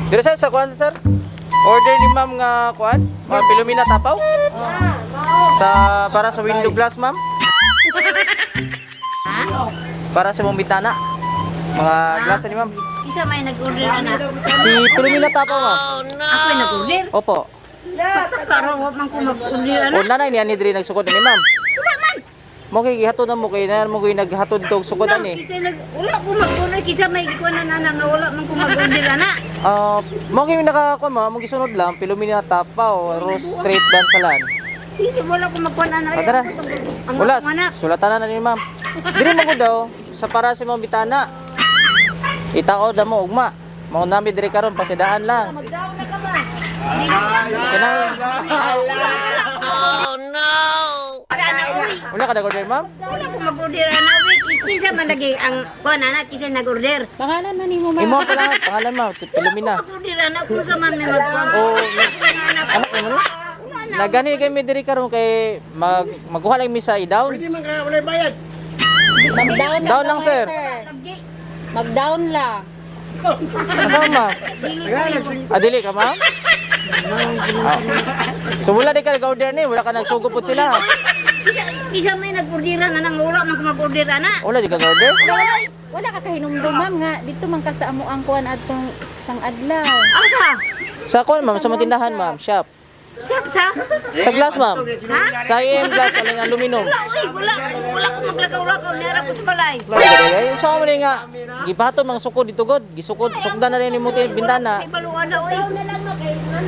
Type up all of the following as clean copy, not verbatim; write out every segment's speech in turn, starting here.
Dito sir, sa kuan sir. Order ni ma'am nga kuan, mga Pilumina Tapaw. Sa para sa window glass, ma'am. Para sa mong bitana. Mga glass ni ma'am. Isa may nag-order ana. Si Pilumina Tapaw, ma'am. Ako ay nag-order. Opo. Pagkakaroon wa man ko mag-order ana. O nanay niya ni diri nagsukod ni ma'am. Wala man. Mo kay gihatod na mo kay na mo kay naghatod tog sukod Wala, ani. Kinsa nag wala ko mag-order kinsa may gikuan na ana nga wala man ko mag-order ana. Ah, mo kay nakakuan ma'am, mo gisunod lang Pilumina Tapaw, Rose Street, Bansalan. Hindi wala ko magkuan ana. Ah, tara. Ang Wala, akong anak. sulatan na ni ma'am. Diri mo ko daw sa para sa mong bitana. Itao na mo ugma. Mao nami diri karon pasidaan lang. Kanang Wala na uy. wala ka nag-order, ma'am? Wala ko mag-order ana uy. Kinsa man lagi ang kuan ana kinsa nag-order. Pangalan man nimo, ma'am. Imo pala pangalan ma'am, Pilumina. Mag-order ana kung sa man may magkuan. O anak mo no? Nagani kami diri karon kay magkuha lang mi sa i-down. Mag-down Down lang, sir. Mag-down lang. Asa ma'am? Ah, dili ka ma'am? Ah. So wala di ka nag-order ni, wala ka nagsugod po sila. Kinsa may nag-order ana nga wala man ko mag-order ana. Wala di ka nag-order? Wala ka kahinumdum, ma'am, nga dito man ka sa amo ang kuan atong isang adlaw. Asa? Sa kuan ma'am, sa mga tindahan ma'am, shop. Siya sa? Sa glass ma'am. Ha? Sa IM glass aling aluminum. Wala uy, wala wala ko maglakaw-lakaw nara ko sa balay. Wala di ka ay unsa man ni nga gipato mga sukod dito god, gisukod sukdan na rin ni muti bintana. Kay baluan na uy.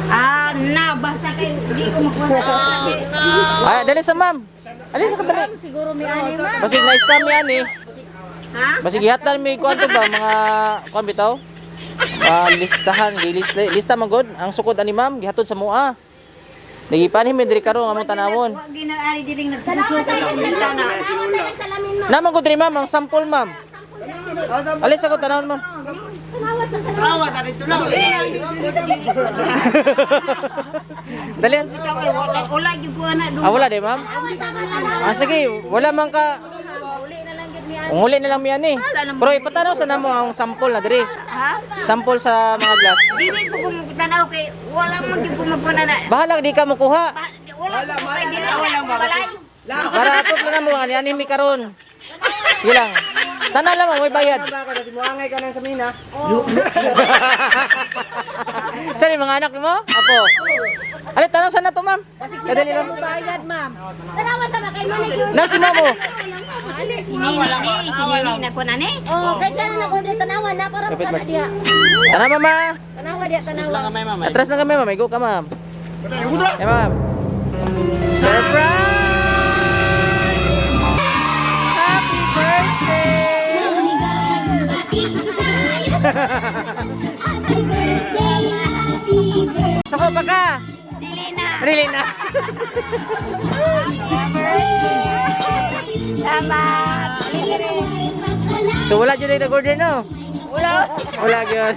Ah, na basta kay di ko makuha. Ay, dali sa ma'am. Dali sa kadali. Ma'am, siguro may ani, ma'am. Basig na scam yan eh. Ha? Basig gihatan may kuan to ba mga kuan bitaw? Ah, listahan, gilista lista man god ang sukod ani ma'am gihatod sa mua. Nagipanhin mi diri karon nga among tanawon. Wa ginaari diring nagsugod sa bintana. Naman ko diri ma'am ang sample ma'am. Alis ako tanawon ma'am. Dali. Ikaw ay wala wala gyud ko ana Ah, wala di ma'am. Ah, sige, wala man ka. Uli na lang gid ni ani. Unguli na lang miyan eh. Pero ipatanaw sa namo ang sample na diri. Ha? Sample sa mga glass. Dili ko kung tanaw kay wala man gyud ko magkuha na. Bahala di ka makuha. Wala wala dili wala ko balay. Para approve na namo ani ani mi karon. Sige lang. Tanaw lang ma'am, may bayad. Saan yung mga anak mo? Apo. Ali, tanaw sa na to, ma'am? Kadali lang. Bayad, ma'am. Na si ma'am, oh. Sinini ni sinini na ko na ni. Oh, kaysa na nag-order tanawa na para Kapit kana ba? diha. Tanaw, mama. Tanawa diha tanawa. Atras na kami, ma'am. Go ka, ma'am. Eh, ma'am. Surprise! Happy birthday! Sako pa ka! Dili na. Dili na. Salamat. So wala dyan yung nag-order, no? Wala. Wala yun.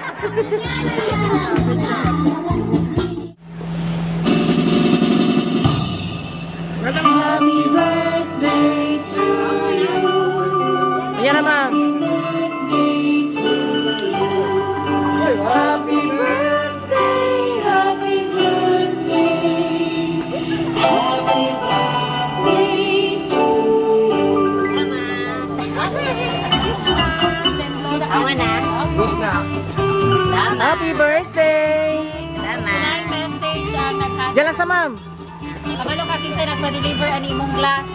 Happy birthday to you. Ayan na, ma'am. Happy birthday, happy birthday, happy birthday to you. Awa na. Wish na. Salamat. Happy birthday! Salamat. Message ang naghatod. Diyan lang sa ma'am. Kabalo ka kinsa nagpa-deliver ani imong glass.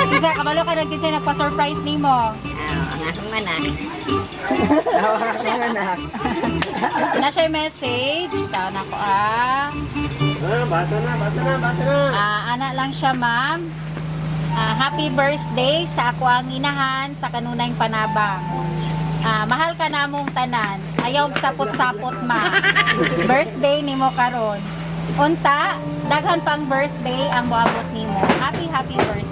Kinsa kabalo ka nagkinsa nagpa-surprise nimo. Ah, ang akong anak. Na siya message. Taon ako ah. Basa na, basa na, basa na. Ah, ana lang siya, ma'am. Ah, happy birthday sa ako ang inahan sa kanunay panabang. Ah, mahal ka namong tanan. Ayaw og sapot-sapot ma. Birthday nimo karon. Unta, daghan pang birthday ang moabot nimo. Happy happy birthday.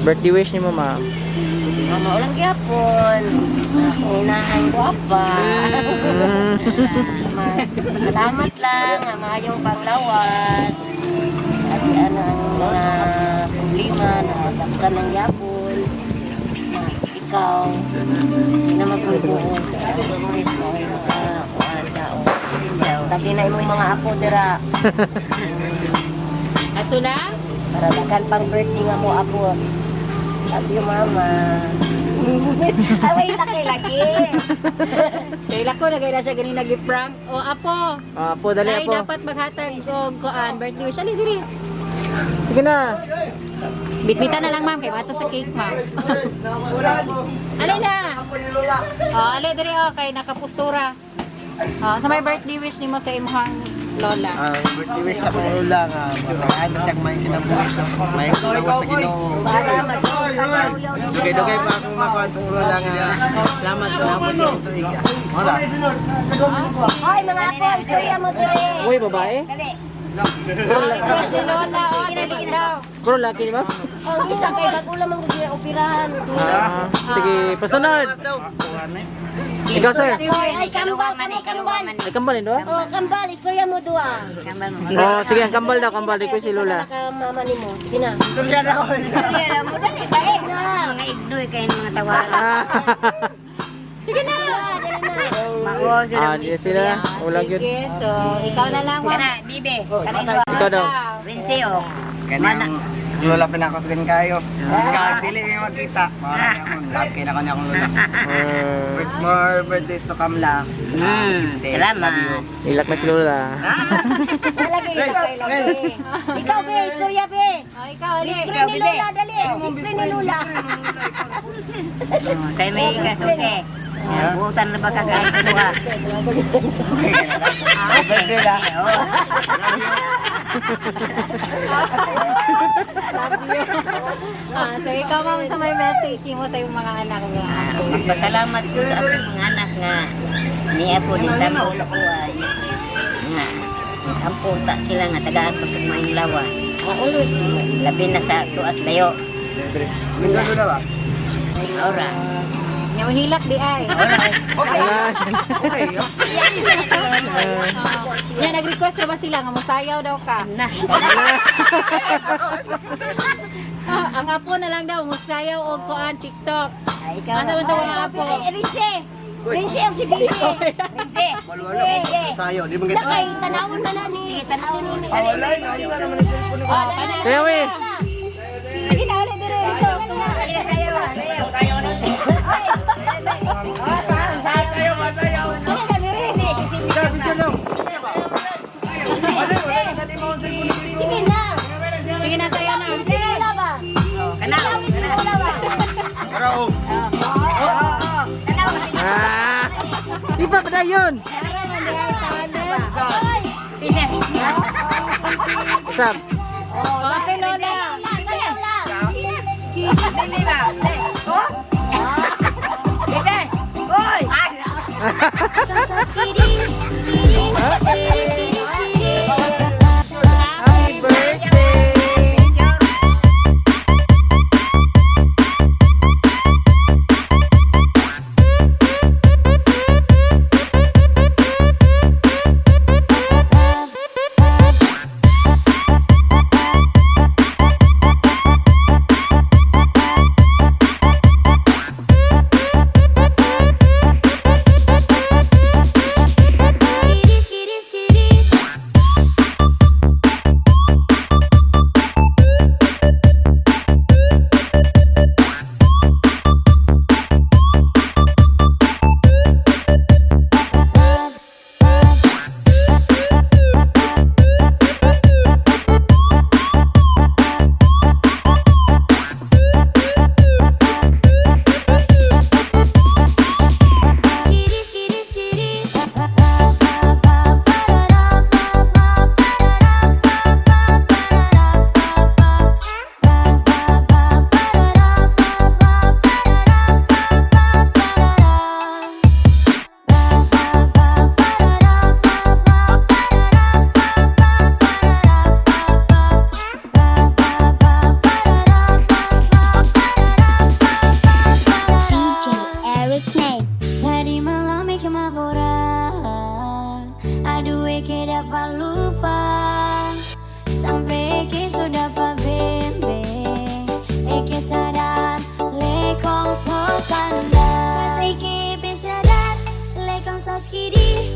Birthday wish ni mo, ma'am. Mama, walang gyapon. Akong inahan gwapa. Salamat lang, ang maayong panglawas. At ano ang mga problema na matapsan ng yapon. Lakaw. Di na magbubuon. Kaya stress mo. Ay makakuan ka. Sabi na imong mga apo dira. Ato na? Para daghan pang birthday nga mo apo. Love you, Mama. Ay, wait na kay lagi. Kay lako na kay na siya ganina gi-prank. O apo. Ah, apo, dali Ay apo. dapat maghatag og kuan birthday wish. Ali diri. Sige na. Bitbita na lang, ma'am, kay mato sa cake, ma'am. Ali na. Oh, ali diri oh kay nakapustura. Oh, sa may birthday wish nimo sa imong lola. Ang birthday wish sa akong lola nga makaano siyang may kinabuhi sa may kinabuhi sa Ginoo. Dugay-dugay pa akong makuha sa akong lola nga salamat na ako sa tuig. Wala. Hoy, mga apo, istorya mo dire. Uy, babae. Dali. Request ni lola, oh, dali daw. Bro, laki ni ma'am. Ang isa kay bago lamang gud operahan. Ah, sige, pasunod. Ikaw, sir. Hoy, ay kambal kamo kambal. Ay, kambal nito? Oh, kambal, istorya mo duha. Kambal mo. Oh, sige, ang kambal daw, kambal. Request si Lola. Ka mama nimo. Sige na. Kaya mo dali ba eh. Mga ignoy kayo ng mga tawaran. Ah, Sige na. Dali na. Mao sila. ah, di sila. Wala gyud. Sige, so ikaw na lang, ma'am. Kana, bibe. Kana Ikaw daw. Rinse oh. Kanang lola pinakos din kayo. Mas ka dili may magkita. Mara akong love kay na kanya akong lola. Ah, With more birthdays to come la. Salamat. Ilak na si Lola. Lagi, lagi, lagi. Ikaw be, istorya be. Oh, ikaw ali. Best ni Lola, dali. Best ni Lola. Oh, say may kasuke. Buutan na ba kagaya sa tuwa? Birthday la. Oh. Ah, so ikaw, ma'am, sa may message nimo sa imong mga anak nga. Ah, magpasalamat ko sa akong mga anak nga niya po din tako ko ay nga ampo ta sila nga tagaan pa kag maayong lawas. Always. Labi na sa tuas layo. Ora. Nya mahilak di ay. Okay. Okay. Oh. Nya nag-request ra ba sila nga mosayaw daw ka? Na. Ah, ang apo na lang daw mosayaw og kuan TikTok. Ay, ikaw. Ano man to mga apo? Ay, Rinse. Rinse ang si Bibi. Rinse. Wala. Sayo, di man Na kay tanawon na na ni. Tanawon ni. Wala, naisa naman ang cellphone ko. Kaya, we. Sige na, ali diri dito. Tunga. Sige, sayaw, sayaw. Tunga ka diri. Sige na. Sige na, sayaw na. Si Lola ba? Kanaw. Si Lola ba? Para oh. Ah! Di pa ba yun? Sige. Usap. Okay, Lola. Sayaw lang. Dili ba? Oh? Bebe. Hoy. Happy birthday! Skitty, skitty, skitty. Maski di